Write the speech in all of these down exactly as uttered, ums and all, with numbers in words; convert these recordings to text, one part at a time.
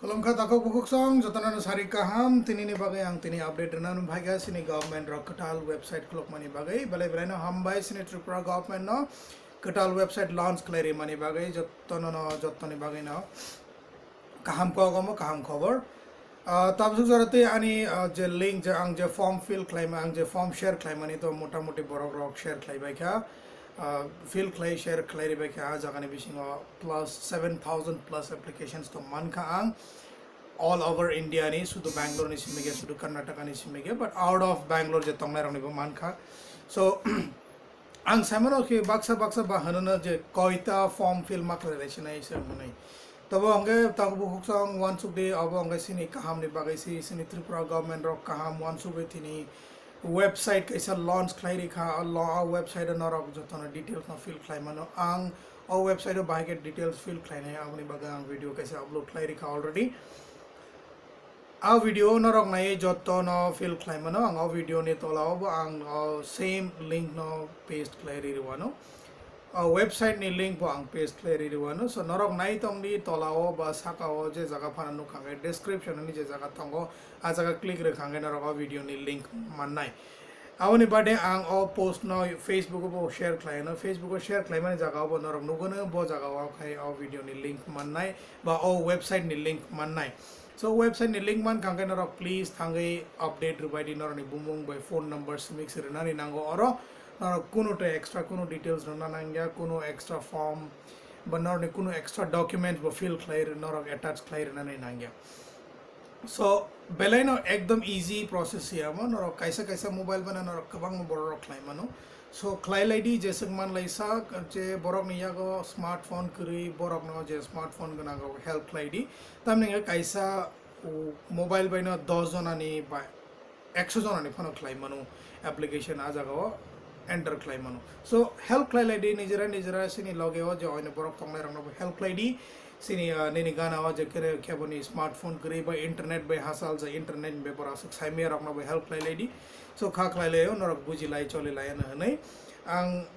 Longkha takhuk bukhuk song jotono no sari kaham, tini ni bagwi ang tini update rwna nung phaikha sini government rok kwtal website khulukmani bagwi. Belai belai no hambai sini Tripura government no kwtal website launch khlai rimani bagwi, jotono no, jotoni bagwi no kaham kok omo kaham khobor. Ah, tabuk jora tei ani, ah, je link je ang je form fill khlaima, ang je form share khlaimani to motamoti borok rok share khlaibai kha. Ah, fill khlai share khlai ribai kha, ah jagani bisingo plus seven thousand plus applications to mankha ang all over India ni, sudu Bangalore ni simige, sudu Karnataka ni simige, but out of Bangalore je tongnai rok ni bo mankha. So ang saimano khe baksa baksa ba hwnano je koita form fill ma khlai sinai se hwnwi. Tobo hwnkhe tabuk bukhuk song wansuk di, obo hwnkhe sini kaham ni bagwi si, sini Tripura government rok kaham wansugwi tini website kaisa launch khlai rikha, o lo-, o website o norok jotono details no fill khlai mano. Ang o website o bahai khe details fill khlainai, aboni bagwi ang video kaisa upload khlai rikha already. A video o norok nai jotono fill khlai mano, ang o video ni tola o bo ang o same link no paste khlai ri rwano. O website ni link bo ang paste khlai ri rwano. So norok nai tong di tola o ba saka o je jaga phano nukha khe description ni je jaga tongo, a jaga click rwkha khe norok o video ni link mannai. Aboni bade ang o post no Facebook o bo share khlai no, Facebook o share khlai mani jaga o bo norok nugano, bo jaga o khai o video ni link mannai ba o website ni link mannai. So website ni link mankha khe norok please thangwi update rwbai di, norok ni bumung bai phone number swmik se rwnani nango oro. Norok kunu tei extra kunu details rwna nangya, kunu extra form ba norok ni kunu extra documents bo fill khlai rw-, norok attach khlai rwnani nangya. So belai no ekdom easy process ya mo, norok kaisa kaisa mobile bana norok kwbangma borok rok khlai mano. So khlai lai di, jeswk man lai sa je borok ni yago smartphone kwrwi, borok no je smartphone gwnang rok help khlai di. Tamni hwnkhe kaisa, o, mobile bai no dos jona ni ba ekso jona ni phano khlai mano application, a jaga o enter khlai mano. So help khlai lai di nijera nijera sini loge o je oino borok tongnai rok no bo help khlai di. Sini, ah, nini gana o je kere kebo ni smartphone kwrwi ba internet bai hachal je internet ni bepar aswk saimaya rok no bo help khlai lai di. So kha khlai lai o norok buji lai choli lai ano hwnwi ang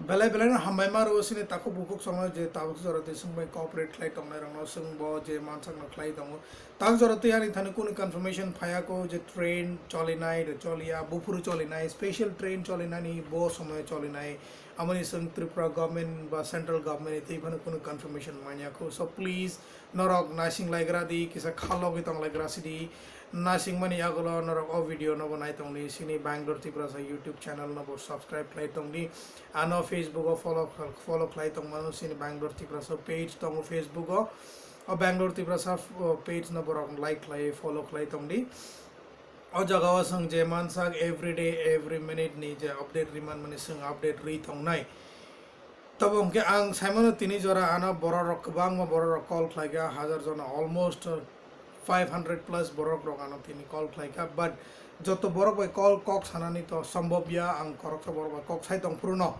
belai belai no hambai ma rwo sini takhuk bukhuk songno je tabuk jora tei swngbai cooperate khlai tongnai rokno, swngbo je mansakno khlai tongo. Tak jora tei ani thani kunu confirmation phaiya ko je train cholinai de choliya, buphuru cholinai, special train cholinani bo somoyo cholinai, amoni swng Tripura government ba central government ni tei phano kunu confirmation manya ko. So please, norok naising laigra di, kisa khalogwi tong laigra sidi. Naising mani yagulo norok o video nobo nai tongdi, sini Bangalore Tiprasa YouTube channel nobo subscribe khlai tongdi. Ano Facebook o follow, follow khlai tongmano, sini Bangalore Tiprasa page tongo Facebook o. O Bangalore Tiprasa, o, page no borok like khlai, follow khlai tongdi. O jaga o swng je mansak every day, every minute ni je update riman mani swng update ri tongnai. Tabo hwnkhe ang saimano tini jora ano borok rok kwbangma borok rok call khlaikha, hajar jona, almost five hundred plus borok rok ano tini call khlaikha, but joto borok bai call kok sanani to sombhob ya, ang khoroksa borok bai kok sai tong phuru no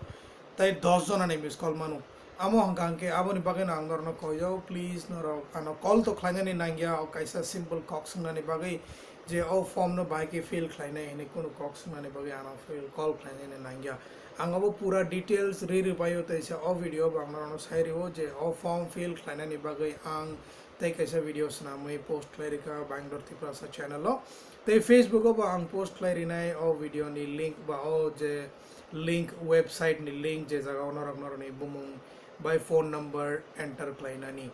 tei dos jona ni miss call manu. Amo hwnkha hwnkhe aboni bagwi no ang norok no koi o, please norok ano call to khlainani nangya, o kaisa simple kok swngnani bagwi je o form no bahai khe fill khlainai hinwi kunu kok swngnani bagwi ano fill call khlainani nangya. Ang abo pura details ri ri paio, teisa o video bo ang norokno sai rio je o form fill khlainani bagwi ang tei kaisa video swnamwi post khlai rikha Bangalore Tiprasa channel o. Tei Facebook o bo ang post khlai rinai o video ni link ba o je link, website ni link je jaga o norok norokni bumung bai phone number enter khlainani.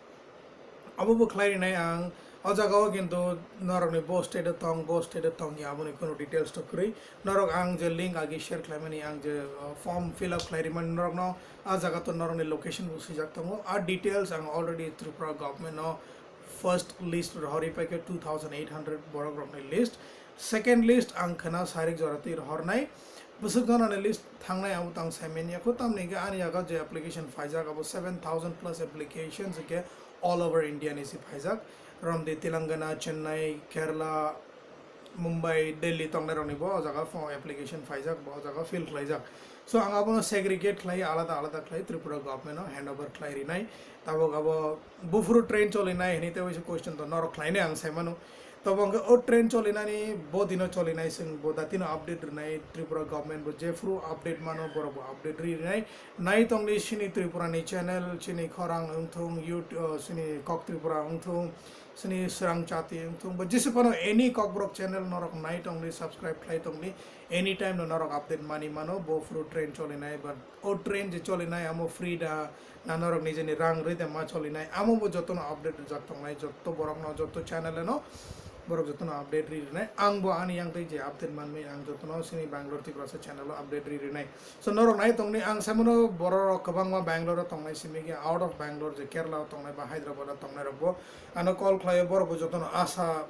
Abo bo khlai rinai ang. O jaga o kintu norokni bo state o tong, bo state o tong ya, aboni kunu details to kwrwi. Norok ang je link agi share khlaimani, ang je, uh, form fill up khlai rimani norokno, a jaga to norokni location bo swijak tongo. A details ang already Tripura government no first list rohorwi paikha, two thousand eight hundred borok rokni list. Second list ang khwna sarik jora twi rohornai. Bwswk jonani list thangnai abo tang saimanya kho, tamni hwnkhe ani yago je application phaijak abo seven thousand plus applications hwnkhe all over India ni si phaijak. Romdi Telangana, Chennai, Kerala, Mumbai, Delhi tongnai rokni bo o jaga phone application phaijak, bo o jaga fill khlaijak. So ang abono segregate khlai, alada alada khlai Tripura government no hand over khlai rinai. Tabuk abo buphuru train cholinai hinwi tei waisa question to norok khlainai ang saimano. Tobo hwnkhe o train cholinani bo dino cholinai, chwng bo datino update rwnai, Tripura government bo jephuru update mano borok bo update ri rinai. Nai tongdi sini Tripura ni channel, sini khorang wngthung, YouTube, uh, sini Kok Tripura wngthung, Sini srang chati wngthung ba jese phano any Kokborok channel norok nai tongdi, subscribe khlai tongdi, anytime no norok update mani mano. Bo phuru train cholinai ba o train je cholinai amo free da na norok nijeni rang rwi de ma cholinai, amo bo jotono update rijak tongnai, joto borok no, joto channel no borok jotono update ri rinai. Ang bo ani yang tei je update manmani ang jotono sini Bangalore Tiprasa channel o update ri rinai. So norok nai tongni, ang saimano borok rok kwbangma Bangalore o tongnai simi khe, out of Bangalore je Kerala o tongnai ba Hyderabad o tongnai rok bo ano call khlaio, borok bo jotono asa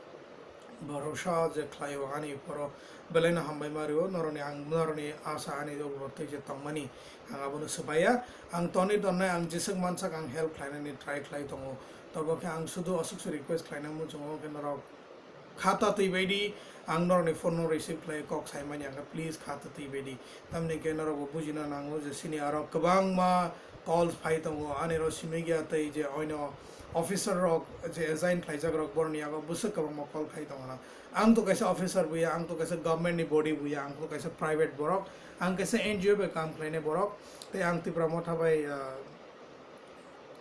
bhorosa je khlaio ani uporo, belaino hambai ma rio noroni, ang noroni asa ani uporo tei je tongmani ang abono swbaiya. Ang toni tonnai ang jeswk mansak ang help khlainani try khlai tongo, tobo khe ang sudu aswk se request khlaina muchungo khe norok khata twi baidi ang norokni phone no receive khlai kok saimani ang khe please khata twi baidi. Tamni khe norok bo bujina nango je sini aro kwbangma calls phai tongo ani ro simi gya tei je oino officer rok je assign khlaijak rok boroni yago bwswk kwbangma call khai tongo na. Ang to kaisa officer buya, ang to kaisa government ni body buya, ang to kaisa private borok, ang kaisa N G O bai kam khlainai borok tei ang Tipra Motha bai, ah,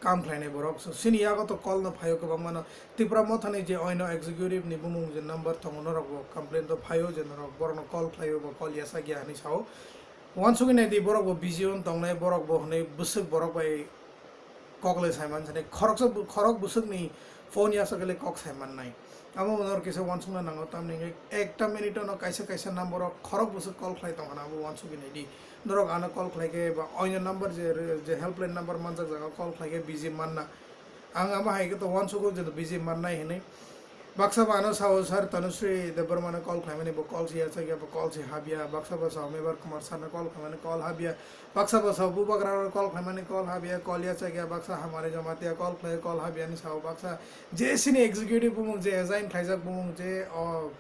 kam khlainai borok. So sini yago to call no phaio kwbangma no. Tipra Mothani je oino executive ni bumung je number tongo norok bo complain to phaio je norok borokno call khlaio bo call yasakya hinwi sao. Wansugwi naidi borok bo busy on tongnai, borok bo hwnwi bwswk borok bai kok le saiman sani khoroksa bu-, khorok bwswkni phone yasakle kok saimannai. Amo norok kisa wansukna nango tamni hwnkhe ekta minute no kaisa kaisa number o khorok bwswk call khlai tongkha na abo wansugwi naidi. Norok ano call khlai khe ba oino number je re-, je helpline number manjak jaga call khlai khe busy manna. Ang amo hai khe to uansugo je busy mannai hinwi. Baksa ba ano sao sir Tanusri Debbarma no call khlaimani bo call si yachakya bo call si habya. Baksa ba sao Mebar Kumar sir no call khlaimani call habya. Baksa ba sao Bubagra no call khlaimani call habya. Call yachakya baksa Hamari Jamatia call khlai call habya ni sao baksa je sini executive bumung je assign khlaijak bumung je o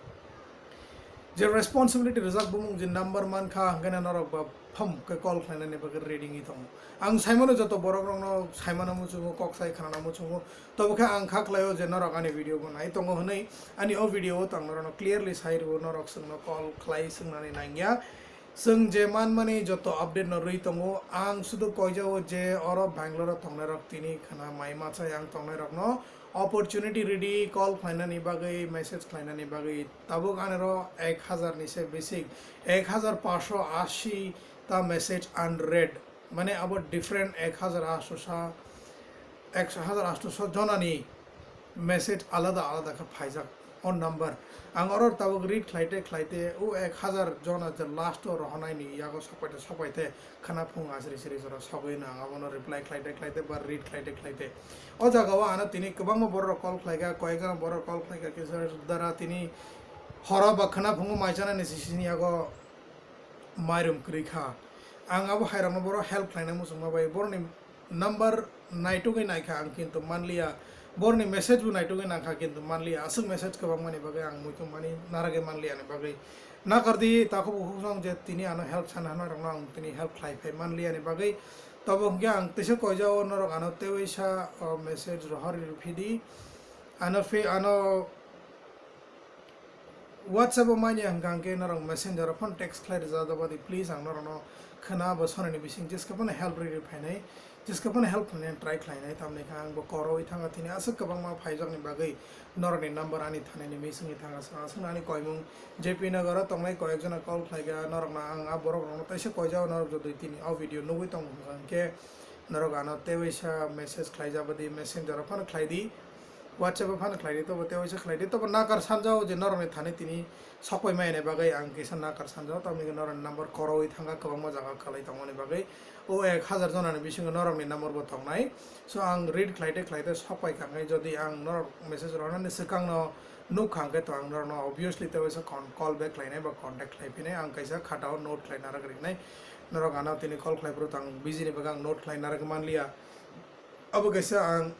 je responsibility rijak bumung je number mankha, hwnkhe na norok ba pham khe call khlainani bagwi ready wngwi tongo. Ang saimano joto borok rokno saimano muchungo, kok sai khnana muchungo, tobo khe ang kha khlaio je norok ani video bo nai tongo hwnwi. Ani o video o tang norokno clearly sai rwo, norok chwngno call khlai swngnani nangya. Chwng je manmani joto update no rwi tongo. Ang sudu koijao je oro Bangalore o tongnai rok tini khna mai machai ang tongnai rokno opportunity ridi call khlainani bagwi, message khlainani bagwi. Tabuk aniro ek hazar ni se bisi, ek hazar pansho ashi ta message unread, mane abo different ek hazar asto sa, ek hazar asto sa jonani message alada alada khe phaijak o number. Ang oro tabuk read khlaite khlaite o ek hazar jona je last o rohornai ni yago sokpaite sokpaite khana phung asri sri jora sogwi no ang abono reply khlaite khlaite ba read khlaite khlaite. O jaga o ano tini kwbangma borok rok call khlaika, koyek jona borok call khlaika, kisa dara tini horo ba khana phungo mai chanani sisini yago mairum kwrwi kha. Ang abo hai rokno borok help khlaina muchungma bai borokni number naitugwi naikha ang kintu manliya, borokni message bo naitugwi nangkha kintu manliya, aswk message kwbangmani bagwi ang muitu mani naragwi manliyani bagwi. Nakardi takhuk bukhuk song je tini ano help sana hwnwi rokno ang tini help khlai phai manliyani bagwi. Tobo hwnkhe ang teisa koijao norok ano tewaisa o message rohorwi phidi. Ano phi ano WhatsApp o manya hwnkha hwnkhe norok Messenger o phone text khlai rwjak da badi, please ang norokno khna bo sonani bising jeska phano help rwi rwi phainai, jeska phano help khlainai try khlainai, tamni kha ang bo korowi thanga thini aswk kwbangma phaijakni bagwi norokni number ani thanini missing wi thanga sa aswkno ani koimung J P Nagar o tongnai koyek jona call khlaika norokno ang a borok rokno teisa koijao norok jodi tini o video nugwi tongo hwnkha hwnkhe norok ano tewaisa message khlaijak badi Messenger o phano khlaidi. WhatsApp o phano khlaidi, tobo tewaisa khlaidi, tobo nakar sanjao je norokni thani tini sokpai maya ni bagwi ang kisa nakar sanjao, tamni hwnkhe norokni number korowi thangkha kwbangma jaga kwlai tongmani bagwi. O ek hazar jonani bisingo norokni number bo tongnai. So ang read khlaite khlaite sokpai kha hwnkhe, jodi ang norok message rohornani swkangno nukha hwnkhe to ang norokno obviously tewaisa con-, call back khlainai ba contact khlaiphinai, ang kaisa khatao note khlai narwk rinai. Norok ano tini call khlaiphuru to ang busy ni bagwi ang note khlai narwk manliya. Abo kaisa ang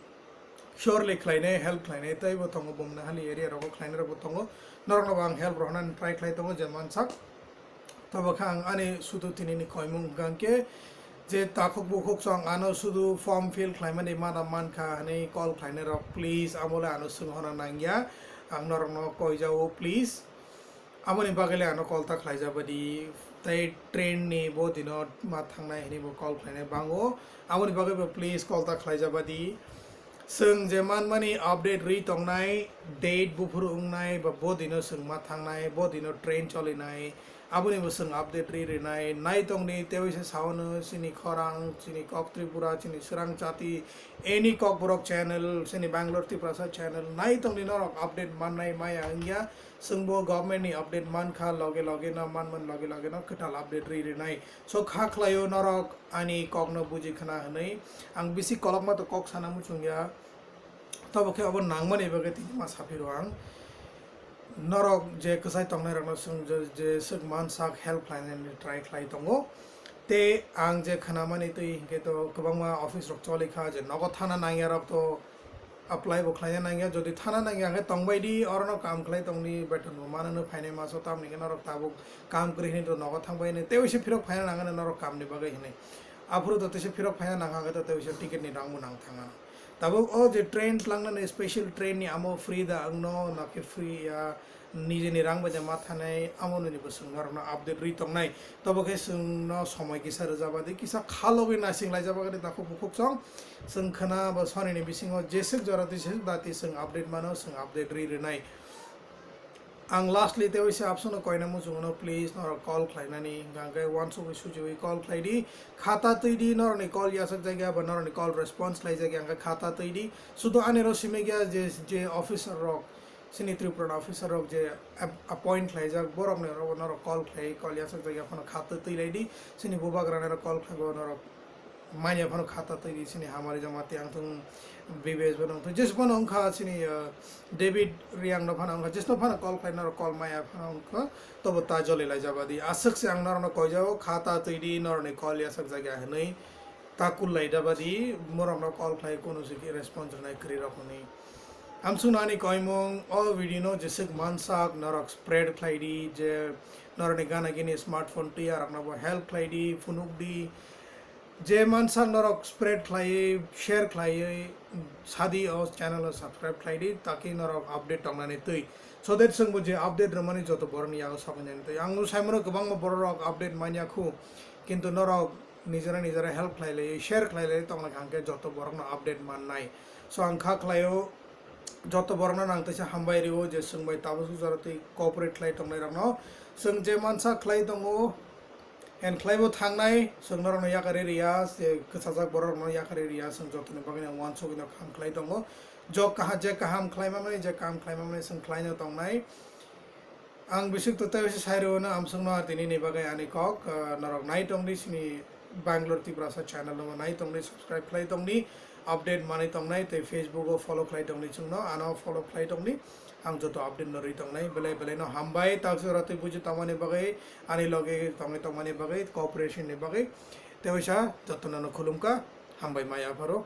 surely khlainai, help khlainai, teibo tongo, Bomnahali area rogo khlainai rokbo tongo, norokno bo ang help rohornani try khlai tongo, je mansak. Tobo khe ang ani sudu tinini koimung hwnkha hwnkhe je takhuk bukhuk song ano sudu form fill khlaimani mana mankha hwnwi call khlainai rok, please, amo le ano swnghorna nangya, ang norokno koijao, please. Aboni bagwi le ano call ta khlaijak badi, tei train ni bo dino ma thangnai hwnwi bo call khlainai bango. Aboni bagwi bo please call ta khlaijak badi. Chwng je manmani update rwi tongnai, date buphuru wngnai, ba bo dino chwng ma thangnai, bo dino train cholinai, abonibo chwng update rwi rwnai. Nai tongdi, tei waisa saono chini khorang, chini kok Tripura, chini swrang chati, any kokborok channel, chini Bangalore Tiprasa channel, nai tongdi norok update mannai maya wngya. Chwngbo government ni update mankha, loge loge no manman, loge loge no kwtal update rwi rwnai. So kha khlaio norok ani kokno buji khna hwnwi. Ang bisi kolokma to kok sana muchungya. Tobo khe obo nangmani bagwi tini ma saphiro ang. Norok je kwchai tongnairokno chwng je, je swk mansak help khlainani try khlai tongo. Tei ang je khnamani twi hinkhe to kwbangma office rok choli kha, je nogo thana nangyarok to apply bo khlaina nangya. Jodi thana nangya hinkhe tongbai di, orono kam khlai tongdi, beton bo manano phainai maso, tamni hwnkhe norok tabuk kam kwrwi hwnwi to nogo thangbai hwnwi, tei waisa phirok phaina nangano norok kamni bagwi hwnwi. Aphuru to teisa phirok phaina nangkha khe to tei waisa ticket ni rang bo nang thangano. Tabuk o je train tlangnani special train ni amo free da wngno, nakhe free ya, nijeni rang bai da ma thanai, amo nini bo chwng norokno update rwi tongnai. Tobo khe chwngno somoi kisa rwjaba di, kisa khalogwi naising laijaba di takhuk bukhuk chwng. Chwng khwna bo sonini bisingo jeswk jora twi jeswk dati chwng update mano, chwng update rwi rwnai. Ang lastly tei waisa absano koina muchungo, please norok call khlainani, hwnkhe uansugwi sujiwi call khlai di, khata twi di, norokni call yasakjak ya ba norokni call response khlaijak ya, hwnkhe khata twi di. Sudu ani ro simik ya je, je officer rok, chini Tripura officer rok je ap-, appoint khlaijak, borokni ro norok call khlai, call yasakjak ya phano khata twi lai di, chini bubagra ni ro call khlai bo norok manya phano khata twi di, chini hamari jama tei ang thung B B S bo nong thung. Jesbo phano wngkha chini, uh, David Riang no phano wngkha, jesno phano call khlai norok call maya phano wngkha, tobo ta joli lai jaba di. Aswk se ang norokno koijao, khata twi di, norokni call yasakjak ya hwnwi ta kul lai daba di, morokno call khlai kunu se response rwnai kwrwi rok hwnwi. Amsukno ani koimung, o video no jeswk mansak norok spread khlai di, je norokni gana gini smartphone twi arokno bo help khlai di, phunuk di. Je mansak norok spread khlaiwi, share khlaiwi, sadi o channel o subscribe khlai di, taki norok update tongnani twi. So that chwngbo je update rwmani joto borokni yago soknani twi. Ang saimano kwbangma borok rok update manya khu, kintu norok nijera nijera help khlai lai, share khlai lai tongna kha hwnkhe joto borokno update mannai. So ang kha khlaio, joto borokno nang teisa hambai rio je chwng bai tabuk jora twi cooperate khlai tongnai rokno. Chwng je mansa khlai tongo, and khlaibo thangnai, chwng norokno yakarwi riya, je kwchajak borok rokno yakarwi riya, chwng jotoni bagwi no uansugwi no kaham khlai tongo. Jok kaha-, je kaham khlai mamani, je kaham khlai mamani chwng khlaino tongnai. Ang bisik to tei sai rwno amsukno ar tini ni bagwi ani kok, ah, norok nai tongdi chini Bangalore Tiprasa channel no nai tongdi, subscribe khlai tongdi, update manwi tongnai tei Facebook o follow khlai tongdi chwngno, ano follow khlai tongdi, ang joto update no rwi tongnai, belai belai no hambai, tak jora twi buji tongmani bagwi, ani loge tongwi tongmani bagwi, cooperation ni bagwi, tei waisa jotono no khulumkha, hambai mai apharo.